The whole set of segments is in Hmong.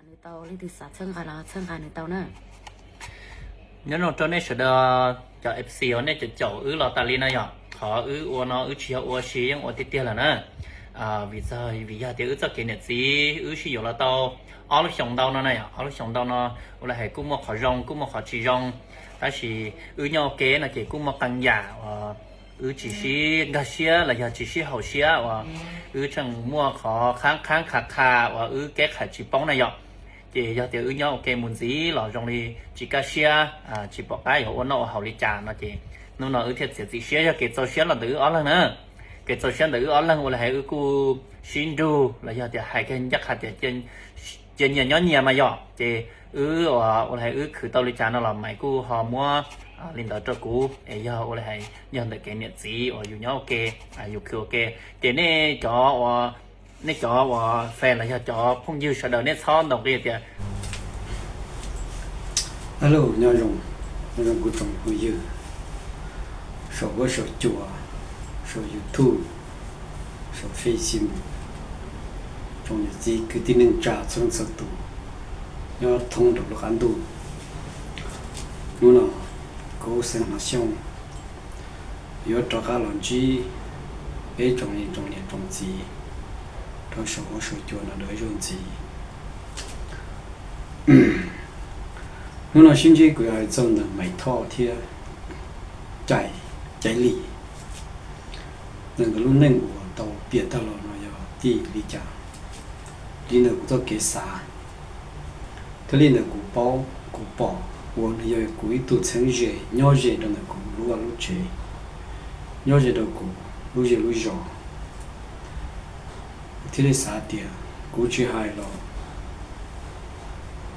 Nws tau leej twg xav txhawb nqa los txhawb nqa nws tau na. Nyob zoo rau nej sawv daws cov F C uas nej caum caum wb los tas li no yom. Qhov wb ua no wb tsis yog ua si, yeej ua tiag tiag lawm na. Vim txog, vim yog tias wb txoj kev niam txiv wb sib yuav los tau ob lub xyoos ntau no na yom, ob lub xyoos ntau no ua li hais kuj muaj qhov zoo kuj muaj qhov tsis zoo, tab sis wb nyob ua ke no ces kuj muaj qee yam uas wb tsis sib nkag siab los yog tsis sib haum siab uas wb tseem muaj qhov qhab qhab qha qha uas wb keb qham tsis poob na yom. Ces yog tias wb nyob ua ke mus ntxiv los zoo li tsis kaj siab, tsis pom qab yuav ua noj ua haus li cas no ces hnub no wb thiaj txiav txim siab, yog kev txaus siab los ntawm wb ob leeg na. Kev txaus siab ntawm wb ob leeg ua li hais wb kuj sib nrug los yog tias hais kiag ncaj qha tias cia nyias nyob nyias mas yom. Ces wb ua li hais wb khwv tau li cas no los Maiv kuj ho muab li ntawd rau kuv es yog ua li hais yog ntawm kev niam txiv uas yus nyob ua ke, yus khwv ua ke. Ces nej cov uas, nej cov uas fan los yog cov phooj ywg sawv daws nej txhob ntaus nqi tias Hello, nyob zoo, nyob zoo kuv tsoom phooj ywg saum huab saum cua, saum YouTube, saum Facebook, tsoom niam txiv kwv tij neej tsa txhua leej txhua tus nyob thoob rau lub qab ntuj. Hnub no kuv Xeeb Hmoob Xyooj yuav rov qab los ntsib peb tsoom niam tsoom txiv rau saum huab saum cua no dua ib zaug ntxiv. Hnub no sib ntsib kuv yuav hais txog ntawm Maiv Thoj thiab Cai, Caiv Lis. Ntawm nkawd lub neej uas tau piav tag los no yog txij li cas, li ntawm kuv txoj kev xav thiab li ntawm kuv paub kuv pom uas nws yog kuv ib tug txheeb ze nyob ze rau ntawm kuv lub vaj lub tsev, nyob ze rau kuv lub zej lub zos. Kuv thiaj li xav tias kuv tsis hais los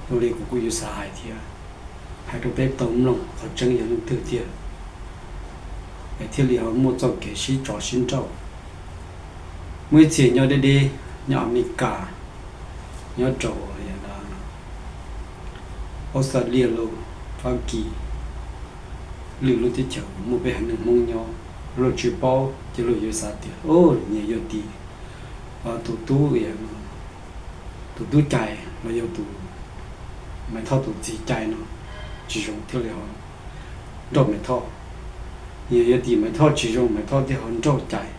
zoo li kuv kuj yuav xav hais thiab, hais rau peb tau mloog qhov tseeb yog leej twg tiag, es thiaj li ho muaj txoj kev sib tso sib nrauj. Muaj ib txhia nyob deb deb, nyob Amelikas, nyob rau Australia los Fab Kis, lwm lub teb chaws muaj peb haiv neeg Hmoob nyob, luag tsis paub ces luag yuav xav tias, o, nyias yog tim tus tub, tus tub Cai los yog tus Maiv Thoj tus txiv Cai no tsis zoo thiaj li ho nrauj Maiv Thoj. Nyias yog tim Maiv Thoj tsis zoo Maiv Thoj thiaj ho nrauj Cai.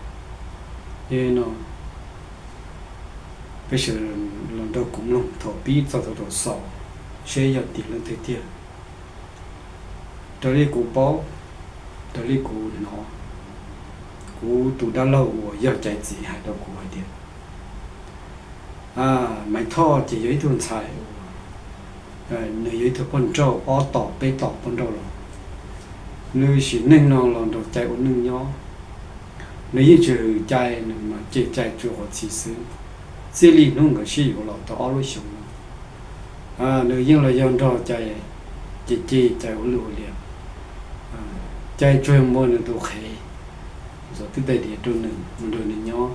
Yog li no peb sawv los nrog kuv mloog thaum pib txog thaum xaus seb yog tim leej twg tiag. Raws li kuv paub, raws li kuv hnov, kuv tus dab laug uas yog Cai txiv hais rau kuv hais tias Maiv Thoj ces yog ib tug ntxhais uas nws yog ib tug poj nrauj ob tom peb tom poj nrauj los, nws sim neej no los nrog Cai ua neej nyob. Nws yeej tsis hwm Cai, nws mas cem Cai tsuas qhov txhia xwb. Txij li hnub nkawd sib yuav los tau ob lub xyoos no, nws yeej los yog nrog Cai, ces cem Cai ua luj ua liam. Cai tsuas muab nws tus qhev ntxuav twb tais diav rau nws mus nrog nws nyob,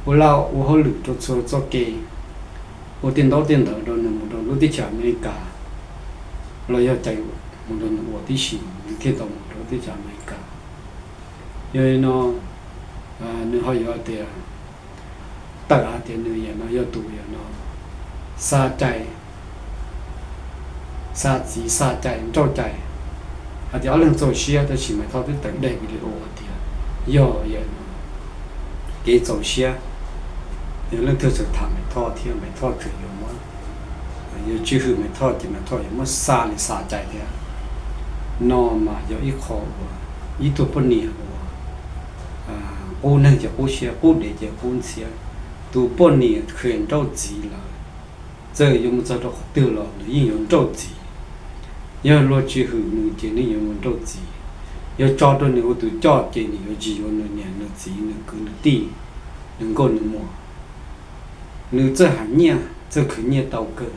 ua laj ua hauj lwm rau txhua txoj kev, ua tej ntaub tej ntawv rau nws mus rau lub teb chaws Amelikas, los yog Cai mus nrog nws ua tib si nws thiaj tau mus rau lub teb chaws Amelikas. Yog li no nws ho yuav tias, tawm hais tias nws yam no yog tus yam no xa Cai, xa txiv xa Cai nrauj Cai, hais tias ob leeg txaus siab, tab sis Maiv Thoj twb tawm daim video hais tias yog kev txaus siab, yog leej twg txawm tham Maiv Thoj thiab Maiv Thoj tseem yuav muab, yuav tsis hwm Maiv Thoj ces Maiv Thoj yuav muab xa li xa Cai thiab. No mas yog ib qho uas ib tug poj niam uas qub neeg ces qub siab, qub dev ces qub ntxhiab. Tus poj niam kheev nrauj txiv lawm, txawm yuav mus txog rau qhov twg los nws yeej yuav nrauj txiv. Yog luag tsis hwm nws ces nws yuav mus nrauj txiv. Yog tso rau nws ua tus coj ces nws yuav tsis yuav nws niam nws txiv nws kwv nws tij, nws nkauj nws muam. Nws txawj hais nyiaj txawj khwv nyiaj tau kawg,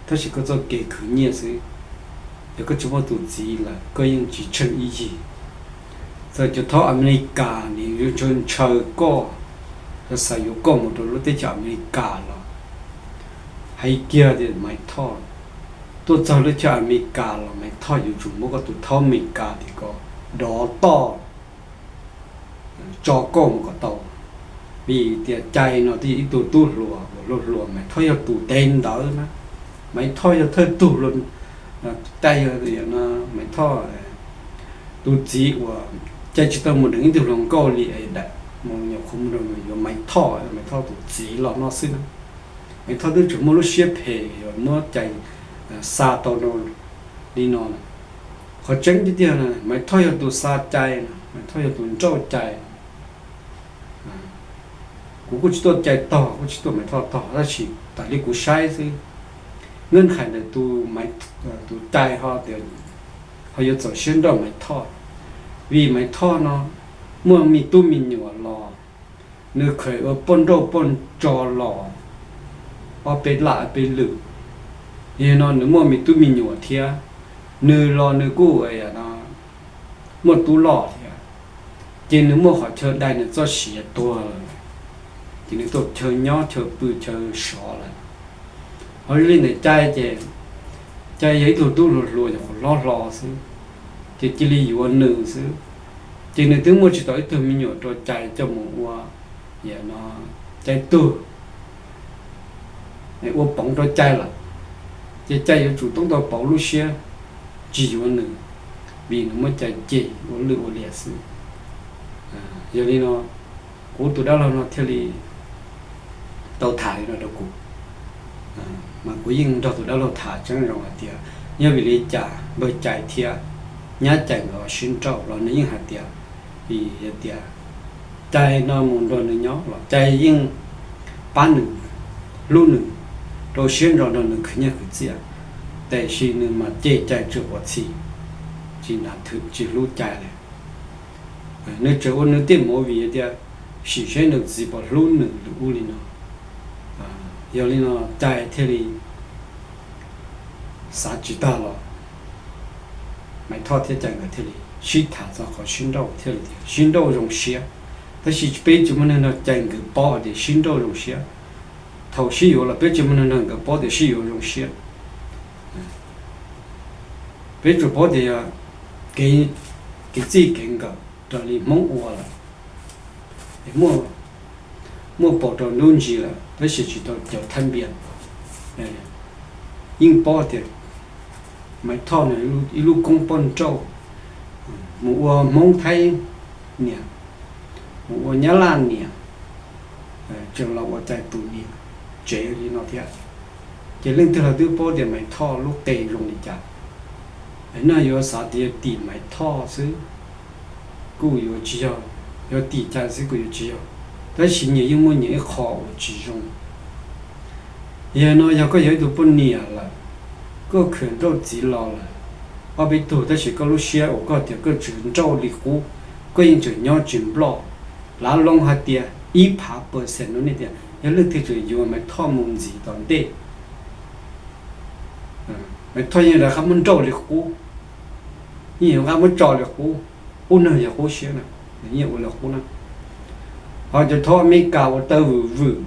tab sis koj txoj kev khwv nyiaj xwb, yog koj tsis muaj tus txiv lawm koj yeej tsis tsheej ib yig. Txawm cov thaub Amelikas nws yuav ntshaw ntshaw koj, xav yuav koj mus rau lub teb chaws Amelikas los, hais kiag tias Maiv Thoj tuaj txog lub teb chaws Amelikas los Maiv Thoj yuav tsum muab koj tus thaub Amelikas tim ko dov toj tso koj mus kom tau. Vim tias Cai no twb yog ib tug tub hluas uas hluas hluas, Maiv Thoj yog tus tes ntawd na. Maiv Thoj yog thawj tug, Cai yog, Maiv Thoj tus txiv uas Cai tsis tau mus deev ib tug hluas nkauj li es mus nyuam qhuav mus yuav Maiv Thoj, Maiv Thoj tus txiv los no xwb na. Maiv Thoj twb tseem muaj lub siab phem yuav muab Cai xa tau li no. Qhov tseeb tiag tiag Maiv Thoj yog tus xa Cai, Maiv Thoj yog tus nrauj Cai. Kuv kuj tsis tuaj Cai tog, kuj tsis tuaj Maiv Thoj tog, tab sis tas li kuv saib xwb, nqaj hais ntawm tus Cai ho tias ho yuav txaus siab nrauj Maiv Thoj. Vim Maiv Thoj no muaj me tub me nyuam los, nws khaws ua poj nrauj poj ntso los ob peb lam peb lwm. Yog no nws muaj me tub me nyuam thiab, nws los nws kuj muaj tub loj thiab, ces nws muaj qhov chaw dai nws txoj sia tuag lawm, ces nws tau chaw nyob chaw pw chaw sov lawm. Ho li ntawm Cai ces Cai yog ib tug tub hluas hluas nyuam qhuav hlob hlo xwb, ces cia li yuav nws xwb, ces nws twb muaj tsis tau ib tug me nyuam rau Cai coj mus ua, no, Cai tug ua poov rau Cai lawm, ces Cai yuav tsum toob tau pauv lub siab tsis yuav nws, vim nws muab Cai cem ua lwj ua liam xwb. Yog li no, kuv tus dab laug no thiaj li tau tham li no rau kuv. Mas kuv yeej nrog tus dab laug tham tseeb zoo hais tias yog vim li cas npawg Cai thiab nyab Cai nkawd sib nrauj los nws yeej hais tias, vim hais tias Cai no mus nrog nws nyob los Cai yeej pab nws, hlub nws, rau siab ntso nrog nws khwv nyiaj khwv txiaj, tiam sis nws mas cem Cai tsuas quav txhim, tsis nrog, tsis hlub Cai li. Nws tseem ua nws tej movie tias sim seb nws txiv puas hlub nws lwm ub li no. Yog li no Cai thiaj li xav tsis tag los Maiv Thoj thiab Cai nkawd thiaj li sib tham txog qhov sib nrauj thiaj li tias sib nrauj zoo siab. Tab sis peb tsis muaj neeg nrog Cai nkawd paub hais tias sib nrauj zoo siab. Thaum sib yuav los peb tsis muaj neeg nrog nkawd paub tias sib yuav zoo siab. Peb tsuas paub tias yog kev txij kev nkawm raws li Hmoob ua lawm, muaj paus rau ntub ntsis lawm tab sis tsis tau cov thaib npias. Yeej paub tias Maiv Thoj no ib lub koob poj nrauj, mus ua Hmoob Thaib niam, mus ua Nyab Laj niam, tseem los ua Cai tus niam tsev li no thiab. Ces leej twg los twb paub tias Maiv Thoj lub qe zoo li cas. No yuav xav tias yog tim Maiv Thoj xwb kuj yuav tsis yog, yog tim Cai xwb kuj yuav tsis yog, tab sis nyias yeej muaj nyias ib qho uas tsis zoo. Yog no yog koj yog ib tug poj niam lawm, koj khwv nrauj txiv los lawm, ob peb tug, tab sis koj lub siab uas koj tias koj tseem nrauj li qub, koj yeej tseem nyob tsis nploj. Lav loo hais tias ib phav percent no nej tias yog leej twg tseem yuav Maiv Thoj mus ntxiv tom ntej, Maiv Thoj yeej rov qab muab nrauj li qub, yeej yuav rov qab muab tso li qub, qub neeg yog qub siab na, yeej ua li qub na. Ho cov thaub Amelikas uas taw vwm vwm,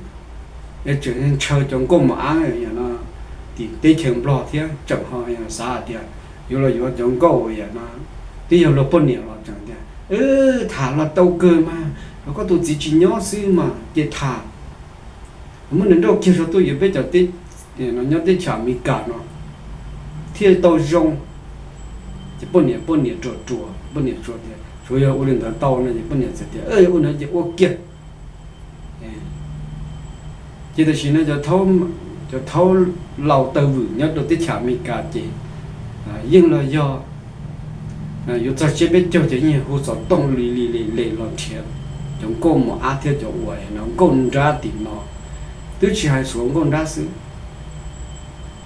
es tseem ntshaw cov nkauj mos ab yam no tim teb chaws Nplog thiab tseem ho xav hais tias yuav los yuav cov nkauj yam no, twb yog luag poj niam los tseem tias tham los tau kawg mas, los koj tus txiv tsis nyob xwb mas ces tham, muab nws nrauj kiag tso tuaj yuav peb cov nyob teb chaws Amelikas no thiaj tau zoo. Ces poj niam, poj niam ruam ruam, poj niam tsuas tias tsuav yog ua li ntawd tau no ces poj niam txawm tias ua ntawd ces ua kiag. Ces tam sim no cov thaub laus taw vwm nyob rau teb chaws Amelikas ces yeej los yog yuav txog tsiab peb caug ces yeej hu xov tooj li li li li los nrhiav cov nkauj mos ab thiab cov uas no nkauj nrab tim no, twb tsis hais suav nkauj nrab xwb,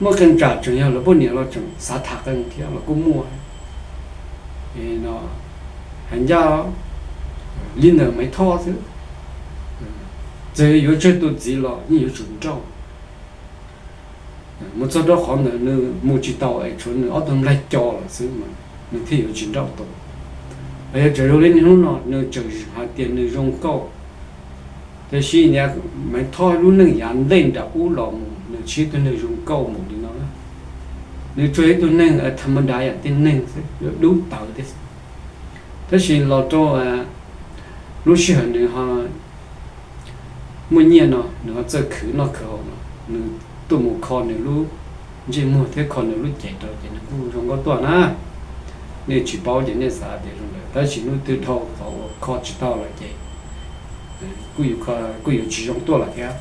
muaj qee tsam tseem yog lawv poj niam los tseem xav tham qee thiab los kuj muaj. No hais ncaj li ntawm Maiv Thoj xwb, txawm yuav tsawg tus txiv los yeej yuav tsum nrauj. Mus txog rau qhov ntawd nws mus tsis tau es tshuav nws ob tug nplaig co lawm xwb mas nws thiaj yuav tsis nrauj tau. Los yog tseem zoo li niaj hnub no nws tseem hais tias nws zoo nkauj, tiam sis Maiv Thoj lub neej yav ntej nram ub los mus nws tsis yog ib tug neeg zoo nkauj mus li no. Nws tsuas yog ib tug neeg tham ma dav yam tej neeg xwb, dub tawv thiab xwb. Tab sis los rau lub sij hawm nws ho muaj nyiaj no nws ho txawj khwv noj khwv haus no, nws tuaj mus kho nws lub ntsej muag thiab kho nws lub cev rau ces nws kuj zoo nkauj tuaj na. Nej tsis paub ces nej xav tias zoo lawm, tab sis hnub twg dhau qhov uas kho tsis tau lawm ces kuj yuav tsis zoo tuaj lawm thiab.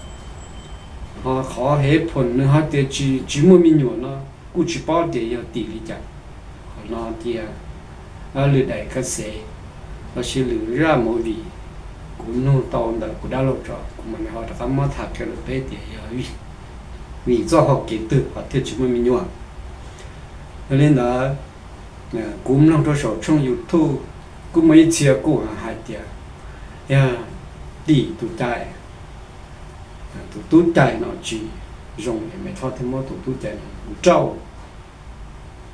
Ho qhov hev phoom nws hais tias tsis muaj me nyuam no kuj tsis paub tias yog tim li cas. Qhov no tias lwm daim ka xev los sis lwm zaj movie kuv nug tau ntawm kuv dab laug tso, kuv mam li ho rov qab muab tham qhia rau peb tias yog vim txoj hau kev twg ho thiaj tsis muaj me nyuam. Yog li ntawd, kuv mloog rau saum tshooj YouTube kuj muaj ib txhia kuj hais tias yog tim tus cai, tus tub cai no tsis zoo es Maiv Thoj thiaj muab tus tub cai no nrauj.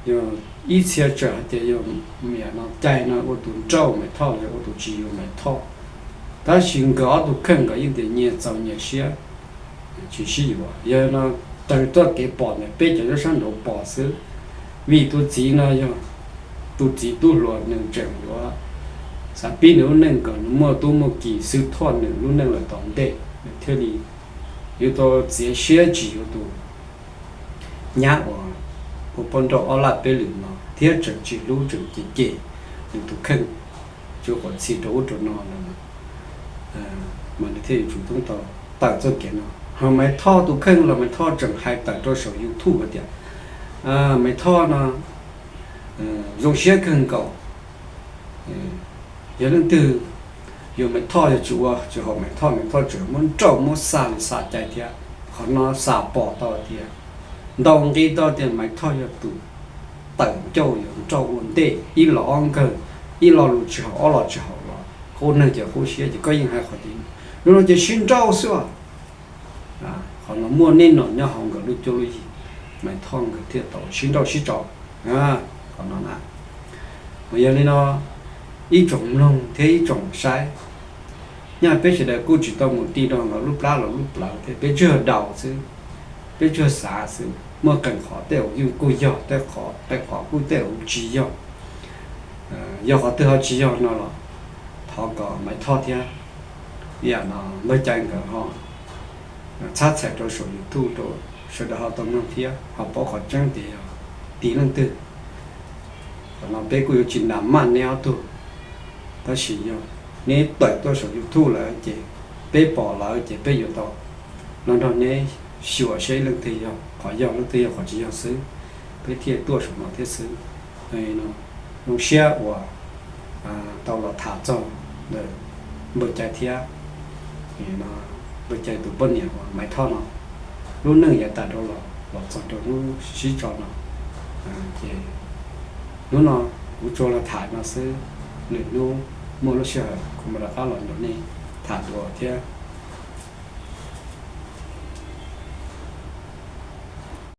Yog ib txhia tseem hais tias yog niam no cai no ua tus nrauj Maiv Thoj los ua tus tsis yuav Maiv Thoj. Tab sis nkawd ob tug kheej nkawd yeej tias nyias txaus nyias siab, tsis sib yuav. Yog no, raws txoj kev pom ntawm peb cov nyob sab nraud pom xwb, vim tus txiv no yog tus txiv tub hluas nws tseem yuav xav pib nws lub neej kom nws muaj tub muaj ki xwb thoj nws lub neej lawm tom ntej nws thiaj li yuav tau txiav siab tsis yuav tus nyab uas ua poj nrauj ob laj peb lwm no thiab tseem tsis hlub tseem cem cem nws tus kheej, tsuas quav txhia rau ub rau no no, mas nws thiaj yuav tsum toob tau tawm txoj kev no. Ho Maiv Thoj tus kheej los Maiv Thoj tseem hais tawm rau saum YouTube hais tias Maiv Thoj no zoo siab kawg nkaus. Yog leej twg yuav Maiv Thoj yog tsis ua tsis haum Maiv Thoj, Maiv Thoj tseem muab nrauj muab xa li xa cai thiab. Qhov no xa pom tau tias, ntau nqi tau tias Maiv Thoj yog tus tawm ncauj yuav nrauj ua ntej ib los ob nkawg, ib lo lus tsis haum ob los tsis haum los qub neeg ces qub siab ces koj yeej hais qhov twg, lub no ces sib nrauj xwb os. Qhov no muaj nej nom nyob hauv nkawd lub cuab lub yig, Maiv Thoj nkawd thiaj tau sib nrauj sib tso. Qhov no na, mas yog li no, ib tsoom mloog thiab ib tsoom saib, nyaj peb sawv daws kuj tsis tau mus ti rau nkawd lub plab los lub plawv thiab, peb tsuas daus xwb, peb tsuas xav xwb, muaj qee qhov tej zaum yeej kuj yog, tej qhov, qee qhov kuj tej zaum tsis yog. Yog qhov twg ho tsis yog no los thov kom Maiv Thoj thiab ib yam no npawg Cai nkawd ho txhab txhais rau saum YouTube rau sawv daws ho tau mloog thiab ho paub qhov tseeb tias yog tim leej twg. Qhov no peb kuj yuav tsis ntas maj neb ob tug, tab sis yog neb tawm tuaj saum YouTube lawm ces peb pom lawm ces peb yuav tau los nrog neb xyuas seb leej twg yog qhov yog, leej twg yog qhov tsis yog xwb, peb thiaj tuaj saum no thiab xwb. Zoo siab uas tau los tham txog ntawm npawg Cai thiab npawg Cai tus poj niam uas Maiv Thoj no, lub neej yav tas dhau los los txog rau hnub sib tso no. Ces hnub no kuv tsuas los tham no xwb, lwm hnub muaj lub sij hawm kuv mam rov qab los nrog nej tham dua thiab.